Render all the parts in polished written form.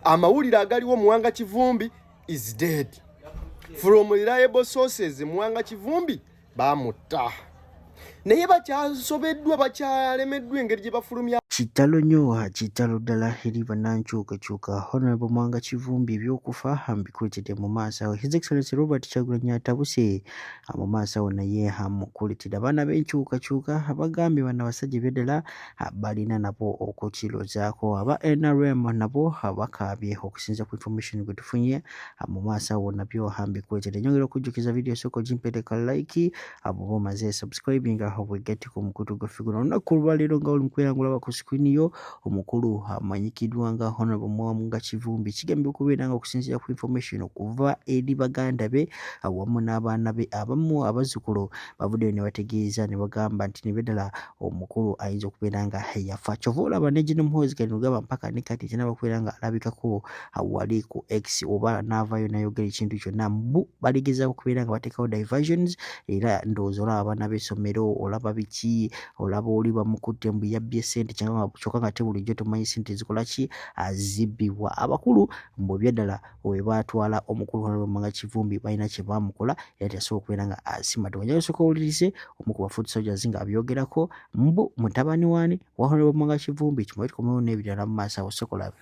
Amawulire agaliwo, Muwanga Kivumbi is dead. From reliable sources, Muwanga Kivumbi bamutta, naye bakyasobeddwa, bakyalemeddwa engeri gye bafulumya. Kitalo nnyo, kitalo ddala eri bannankyukakyuka. Honorable Muwanga Kivumbi ebyokufa mbikuletedde mu maaso awo. His Excellency Robert Kyagulanyi atabuse mu maaso awo, naye amukuletedde. Abaana b'enkyukakyuka bagambye bano abasajja ebyaddala balina nabo okukirozaako. Aba NRM nabo bakaabye okusinziira ku information gwe tufunye mu maaso awo, nabyo mbikuletedde. Nyongera okujjukiza, vidiyo sooka ogimpeereka like, bw'oba omaze subscribing, wegatte ku mukutu gwaffe guno. Olunaku olwaleero nga oli mukubeera ng'olaba ku screen yo, omukulu amanyikiddwa nga Honorable Muwanga Kivumbi kigambibwa okubeera nga okusinziira ku information okuva eri baganda be awamu n'abaana be abamu, abazzukulu, bavuddeyo ne bategeeza ne bagamba nti nebeddala omukulu ayinza okubeera nga yafa. Kyova olaba ne Gen Muhoozi Kainerugaba mpaka ne kati tinaba kubeera nga alabikako wali ku X oba n'avaayo n'ayogera ekintu kyonna. Mbu baligezaako okubeera nga bateekawo diversions, era ndowooza olaba abaana b'essomero, olaba biki, olaba oli bamukutte mbu yabbye ssente, kyokka nga te bulijjo tomanyi ssente zikola ki, zibbibwa. Abakulu mbu ebyaddala we baatwala omukulu Honorable Muwanga Kivumbi balina kye baamukola era teyasobola okubeera nga asimatuka. Njagala osooka owulirize omu ku ba foot soldiers ng'abyogerako, mbu mutabani waani wa Honorable Muwanga Kivumbi. Kimaye tukomewo n'ebirala mu maaso awo, sokolabe.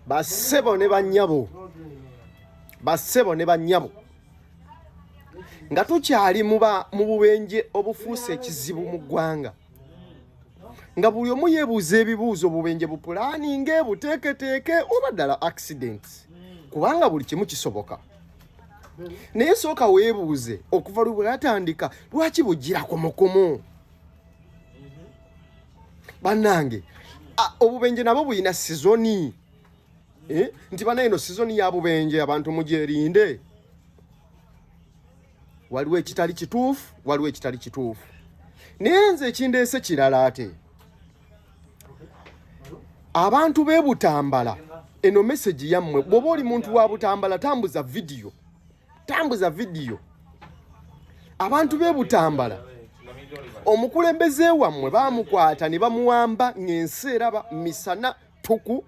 Bassebo ne bannyabo, bassebo ne bannyabo, nga tukyali mu bubenje obufuuse ekizibu mu ggwanga, nga buli omu yeebuuza ebibuuzo, obubenje bupulaninge, buteeketeeke oba ddala accident? Kubanga buli kimu kisoboka. Naye sooka weebuuze, okuva lwe bwatandika, lwaki bugira kumukumu? Bannange, obubenje nabwo bulina season, eh? Nti bana, eno season ya bubenje, abantu mugyerinde. Waliwo ekitali kituufu, waliwo ekitali kituufu. Naye nze ekindeese kirala. Ate abantu b'e Butambala, eno message yammwe. Bw'oba oli muntu wa Butambala, tambuza vidiyo, tambuza vidiyo. Abantu b'e Butambala, omukulembeze wammwe baamukwata ne bamuwamba ng'ensi eraba, misana tuku,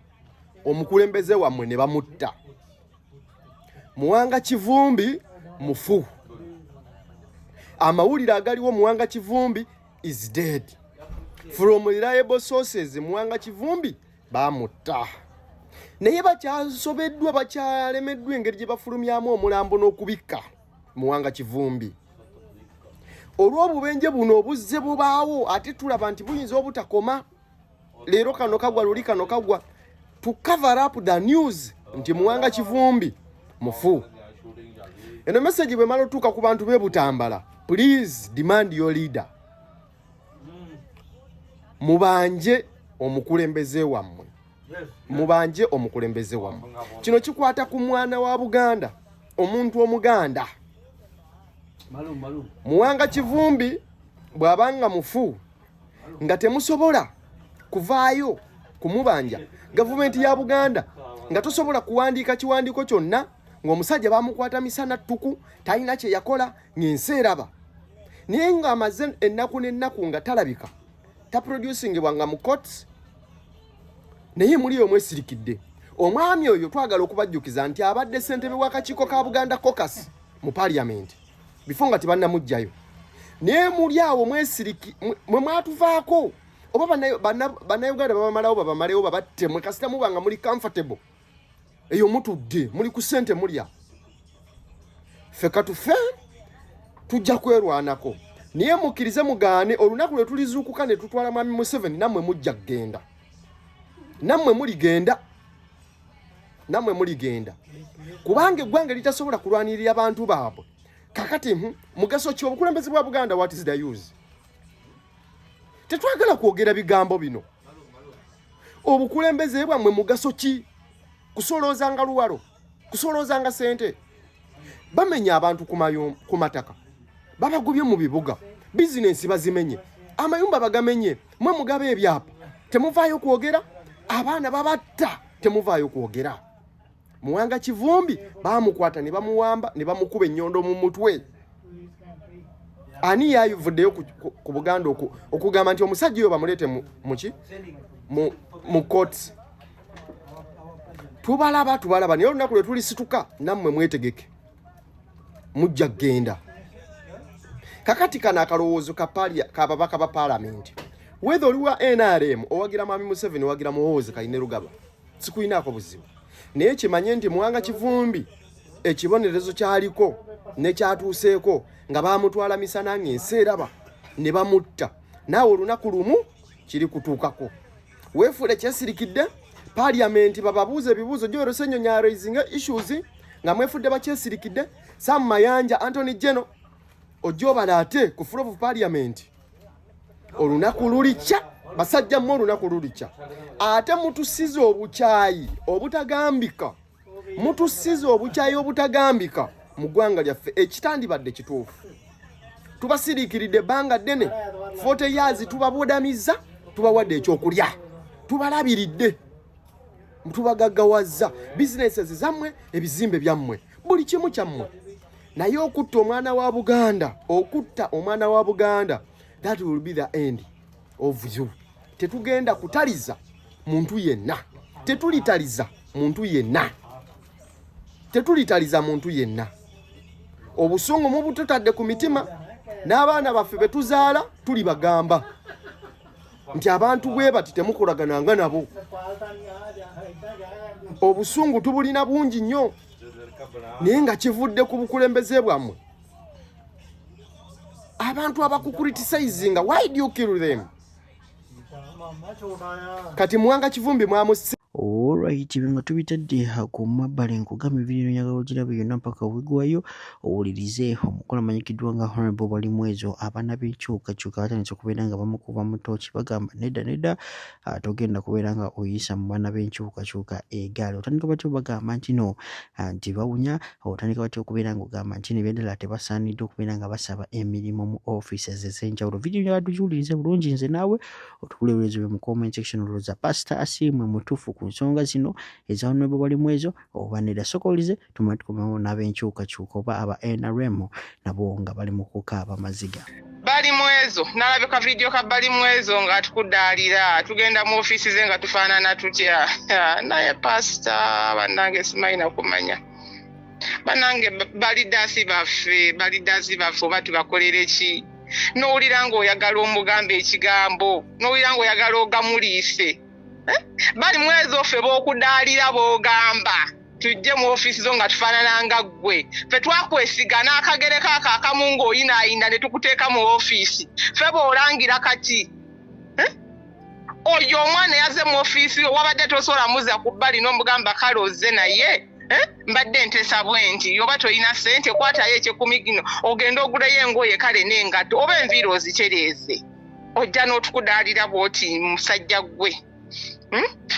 omukulembeze wammwe ne bamutta. Muwanga Kivumbi mufu. Amawulire agaliwo, Muwanga Kivumbi is dead. From reliable sources, Muwanga Kivumbi bamutta, naye bakyasobeddwa, bakyalemeddwa engeri gye bafulumyamu omulambo n'okubikka Muwanga Kivumbi olw'obubenje buno obuzze bubaawo. Ate tulaba nti buyinza obutakoma. Leero kano kagwa, luli kano kagwa. To cover up the news nti Muwanga Kivumbi mufu, eno message bwemala otuuka ku bantu b'e Butambala, please demand your leader. Mubanje omukulembeze wammwe, mubanje omukulembeze wammwe. Kino kikwata ku mwana wa Buganda, omuntu Omuganda. Muwanga Kivumbi bw'abanga mufu nga temusobola kuvaayo kumubanja, gavumenti ya Buganda nga tosobola kuwandiika kiwandiiko kyonna ng'omusajja bamukwata misana ttuku, talina kye yakola, ng'ensi eraba, naye ng'amaze ennaku n'ennaku nga talabika, taproducingibwa nga mu courts, naye muli omwesirikidde. Omwami oyo twagala okubajjukiza nti abadde ssentebe w'akakiiko ka Buganda Caucus mu Parliament before nga tebannamuggyayo, naye muli awo mwesiriki, mwe mwatuvaako. Oba Bannayuganda babamalawo, babamalewo, babatte, mwe kasita muba nga muli comfortable eyo, mutudde muli ku ssente mulya. Ffe katufe, tujja kwerwanako, naye mukkirize mugaane, olunaku lwe tulizuukuka ne tutwala mwami Museveni, nammwe mujja kugenda, nammwe muligenda, nammwe muligenda, kubanga eggwanga litasobola kulwanirira bantu baabwe. Kakati mugaso ki obukulembeze bwa Buganda? What is the use? Tetwagala kwogera bigambo bino. Obukulembeze bwammwe mugaso ki? Kusoloozanga luwalo, kusoloozanga sente. Bamenya abantu ku mataka, babagobye mu bibuga, bizinensi bazimenye, amayumba bagamenye, mwe mugaba ebyapa, temuvaayo kwogera. Abaana babatta, temuvaayo kwogera. Muwanga Kivumbi bamukwata ne bamuwamba ne bamukuba ennyondo mu mutwe. Ani yayivuddeyo ku Buganda okugamba nti omusajja oyo bamuleete muki, mu court? Tubalaba, tubalaba, naye olunaku lwe tulisituka nammwe mwetegeke, mujja kugenda. Kakati kano akalowoozo kababaka ba paalamenti, whether oli wa NRM, owagira mwami Museveni, owagira Muhoozi Kainerugaba, sikulinaako buzibu, naye kimanye nti Muwanga Kivumbi ekibonerezo kyaliko nekyatuuseeko nga bamutwala misana ng'ensi eraba ne bamutta, naawe olunaku lumu kiri kutuukako. Weefuule kyesirikidde paliamenti, bababuuza ebibuuzo. Joel Ssenyonyi araisinga issues nga mwefudde bakyesirikidde. Sam Mayanja, Antony General, ojja obala ate ku floor of parliament. Olunaku lulikya, basajja mmwe, olunaku lulikya. Ate mutusize obukyayi obutagambika, mutusize obukyayi obutagambika mu ggwanga lyaffe, ekitandibadde kituufu. Tubasiriikiridde ebbanga ddene, 40 years tubabudamizza, tubawadde ekyokulya, tubalabiridde, tubagaggawazza, businesses zammwe, ebizimbe byammwe, buli kimu kyammwe. Naye okutta omwana wa Buganda, okutta omwana wa Buganda, that will be the end of you. Tetugenda kutaliza muntu yenna, tetulitaliza muntu yenna, tetulitaliza muntu yenna. Obusungu mubututadde ku mitima, n'abaana baffe be tuzaala tulibagamba nti abantu bwe bati temukolagananga nabo. Obusungu tubulina bungi nnyo, naye nga kivudde ku bukulembeze bwammwe. Abantu abakucriticizinga, why do you kill them? Kati Muwanga Kivumbi mwamusi Alright, bino nga tubitadde ku mabbali, nkugamba ebiriyo njagala ogirabe yonna mpaka wigwayo, owulirize omukolo amanyikiddwa nga Honorable Balimwezo. Abaana b'enkyukakyuka batandise okubeera nga bamukuba mu ttooki, bagamba nedda nedda, togenda kubeera nga oyisa mu baana b'enkyukakyuka egaali. Otandika batyo bagamba nti no nti bawunya, otandika batyo okubeera nga ogamba nti nebyadala tebasaanidde okubeera nga basaba emirimu mu offices ez'enjawulo. Vidiyo njagala tugiwulirize bulungi nze naawe, otukuleerezo mu comment section. Olowooza Pasita Asiimwe mutuufu ku nsonga zino eza Honorable Balimwezo oba nedda? Sooka owulirize, tumale tukomewo n'ab'enkyukakyuka oba aba NRM nabo nga bali mu kukaaba maziga. Balimwezo nalabye ka vidiyo ka Balimwezo ng'atukudaalira tugenda mu ofiisi ze nga tufaanana tutya. Naye pasita, bannange, simanyi nakumanya. Bannange, baleaders baffe, baleaders baffe, oba tubakolere ki? N'owulira ng'oyagala omugamba ekigambo, n'owulira ng'oyagala ogamuliise. Eh? Balimwezo, ffe b'okudaalira, b'ogamba tujje mu ofiisi zo nga tufaanana nga ggwe, ffe twakwesiga n'akagere kaako akamu ng'oyinaayina ne tukuteeka mu ofiisi. Ffe bw'olangira kati, eh? Oyo omwana eyazze mu ofiisi yo, wabadde tosobola muzza ku bbali n'omugamba, "Kale ozze, naye eh? Mbadde nteesa bwe nti, oba tolina ssente, kwatayo ekyekumi gino ogende oguleyo engoye, kale n'engatto oba enviiri ozitereeze." Ojja n'otukudaalira bw'oti, musajja ggwe.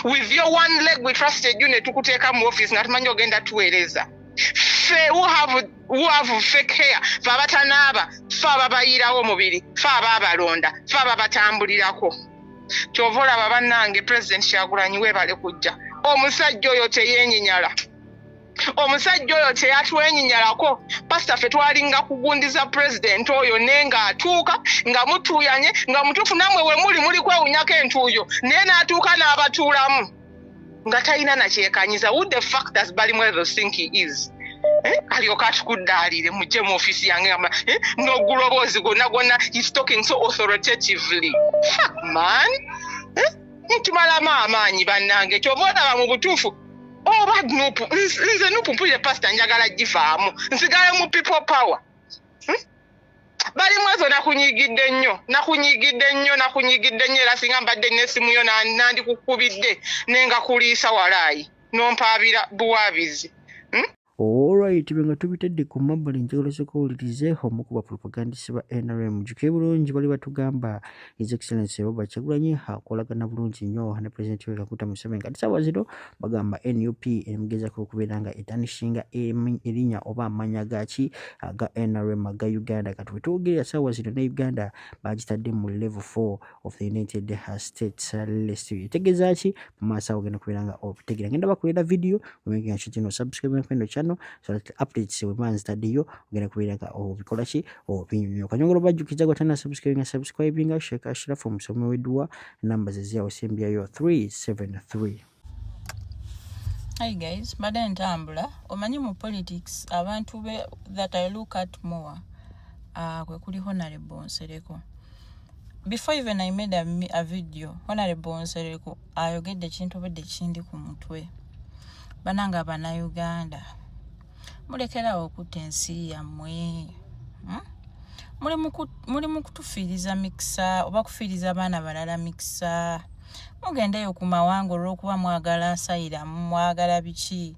With your one leg we trusted you ne tukuteeka mu office nga tumanyi ogenda tuweereza. Ffe who have fake hair, ffe abatanaaba, ffe ababayirawo omubiri, ffe abaabalonda, ffe ababatambulirako. Kyova olaba, bannange, President Kyagulanyi weebale kujja. Omusajja oyo teyeenyinyala, omusajja oyo teyatwenyinyalako. Pasita, ffe twalinga kugundiza pulezidenti oyo, naye ng'atuuka nga mutuuyanye nga mutuufu, nammwe we muli muli kwewunyako entuuyo, naye n'atuuka n'abatuulamu nga talina nakyekanyiza. Who the fuck does Balimwezo think he is? Eh? Alyoka atukuddaalire mujje mu ofiisi yange nga eh? N'oguloboozi gwonna gwonna, he's talking so authoritatively. Fuck, man, eh? Ntumalamu amaanyi, bannange. Kyova olaba mu butuufu oba NUP, nze NUP mpulire pasita njagala givaamu, nsigale mu People Power. Balimwezo, nakunyigidde nnyo, nakunyigidde nnyo, nakunyigidde nnyo. Era singa mbadde n'essimu yo nandikukubidde nenga kuliisa walaayi nompaabira buwaabizi. Alright, bwe nga tubitadde ku mabbali, njagala osooka owulirize omu ku bapropagandist ba NRM. Jjukire bulungi bali batugamba His Excellency Robert Kyagulanyi akolagana bulungi nnyo ne President Yoweri Kaguta Museveni. Kati saawa zino bagamba NUP emugezaako okubeera nga etarnishinga erinnya oba amannya gaki aga NRM aga Uganda. Kati we twogerera saawa zino ne Uganda bagitadde mu level 4 of the United States list. Etegeeza ki? Mu maaso awo ogenda kubeera nga obitegeera. Ngenda bakolera video wemakinga sure kino subscribe kweno channel so that updates weba nzitaddeyo ogenda kubeera nga obikola ki, obinyumya. Kanyongolo bajjukiza gwe tana subscribing, subscribinga. Sheikh Ashraf omusomi w'edduwa, namba ze ziyawo sembyayo 373. Hi guys, mbadde ntambula. Omanyi mu politics abantu be that I look at more, kwe kuli Honorable Nsereko. Before even I made a video, Honorable Nsereko ayogedde ekintu obedde kindi ku mutwe. Banange Abannayuganda, mulekerawo okutta ensi yammwe, Muli mu kutufiiriza mikisa oba kufiiriza abaana balala mikisa. Mugendeyo ku mawanga olw'okuba mwagala asylum, mwagala biki,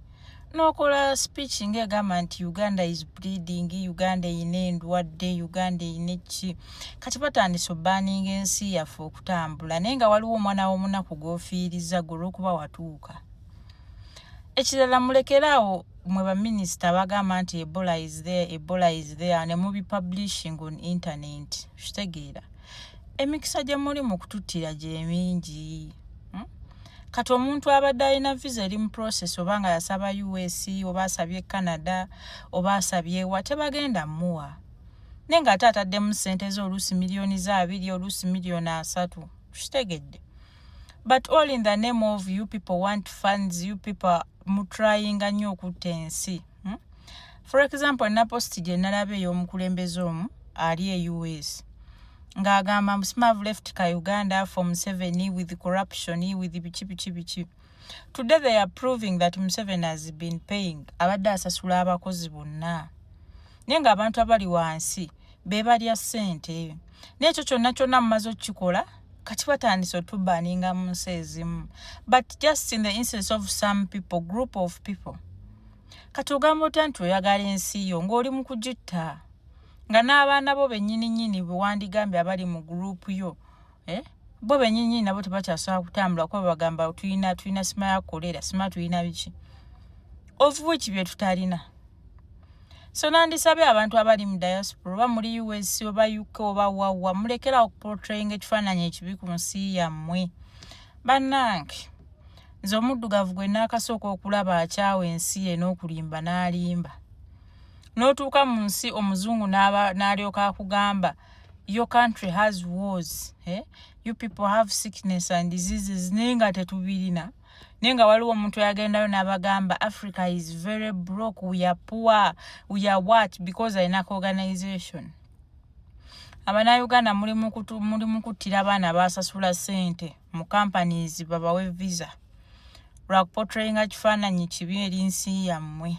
n'okola speech ng'egamba nti Uganda is bleeding, Uganda eyina endwadde, Uganda eyina eki. Kati batandise obaninga ensi yaffe okutambula, naye nga waliwo omwana w'omunaku gw'ofiiriza gwe olw'okuba watuuka. Ekirala, mulekeraawo mwe baminisita bagamba nti Ebola is there, Ebola is there, ne mubipublishing on internet. Kitegeera emikisa gye muli mu kututtira gye mingi, Kati omuntu abadde alina visa eri mu process, oba nga yasaba US oba asabye Canada oba asabye wa, tebagenda muwa, naye ng'ate ataddemu ssente ze, oluusi miliyoni za 20, oluusi miliyoni 30. Kitegedde? But all in the name of you people want funds. You people mutryinga nnyo okutta ensi, For example, na post gye nalaba ey'omukulembeze omu ali e US ng'agamba mbu left ka Uganda for Museveni with corruption, with biki biki biki. Today they are proving that Museveni has been paying, abadde asasula abakozi bonna, naye ng'abantu abali wansi be balya ssente. N'ekyo kyonna kyonna mumaze okukikola, kati batandise otubaninga mu nsi ezimu, but just in the instance of some people, group of people. Kati ogamba otya nti oyagala ensi yo ng'oli mu kugitta, nga n'abaana bo bennyini nnyini bwe wandigambye abali mu group yo, eh? Bo bennyini nnyini nabo tebakyasobola kutambula kuba bagamba tulina sima ya kolera, sima tulina biki, of which bye tutalina. So nandisabye abantu abali mu diaspora, oba muli US oba UK oba wawa, mulekerawo okuportrayinga ekifaananyi ekibi ku nsi yammwe. Bannange, nze omuddugavu gwe naakasooka okulaba akyawa ensi ye n'okulimba n'alimba, n'otuuka mu nsi omuzungu n'alyoka akugamba your country has wars, eh? You people have sickness and diseases, naye nga tetubirina. Naye nga waliwo omuntu eyagendayo n'abagamba Africa is very broke, we are poor, we are what, because alinako organization. Abannayuganda muli mu kuttira abaana basasula ssente mu companies babawe visa lwakuportrayinga kifaananyi kibi eri nsi yammwe.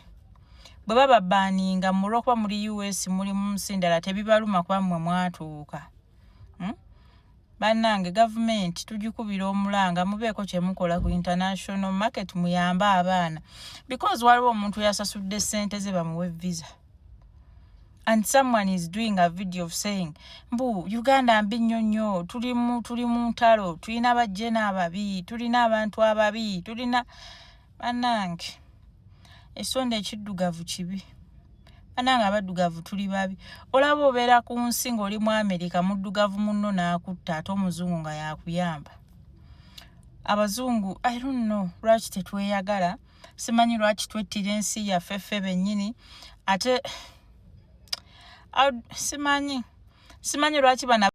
Bwe baba baninga mu olwokuba muli US, muli mu nsi ndala, tebibaluma kuba mmwe mwatuuka, Bannange, gavumenti tugikubira omulanga, mubeeko kyemukola ku international market, muyambe abaana, because waliwo omuntu eyasasudde ssente ze bamuwe visa and someone is doing a video of saying mbu Uganda mbi nnyo nnyo, tuli mu ntalo, tulina bajjena ababi, tulina abantu ababi, tulina. Bannange, esonda ekiddugavu kibi. Bannange, abaddugavu tuli babi. Olaba obeera ku nsi ng'oli mu Amerika, muddugavu munno n'akutta, ate omuzungu nga yakuyamba. Abazungu, I don't know lwaki tetweyagala, simanyi lwaki twettira ensi yaffe ffe bennyini. Ate simanyi lwaki bana.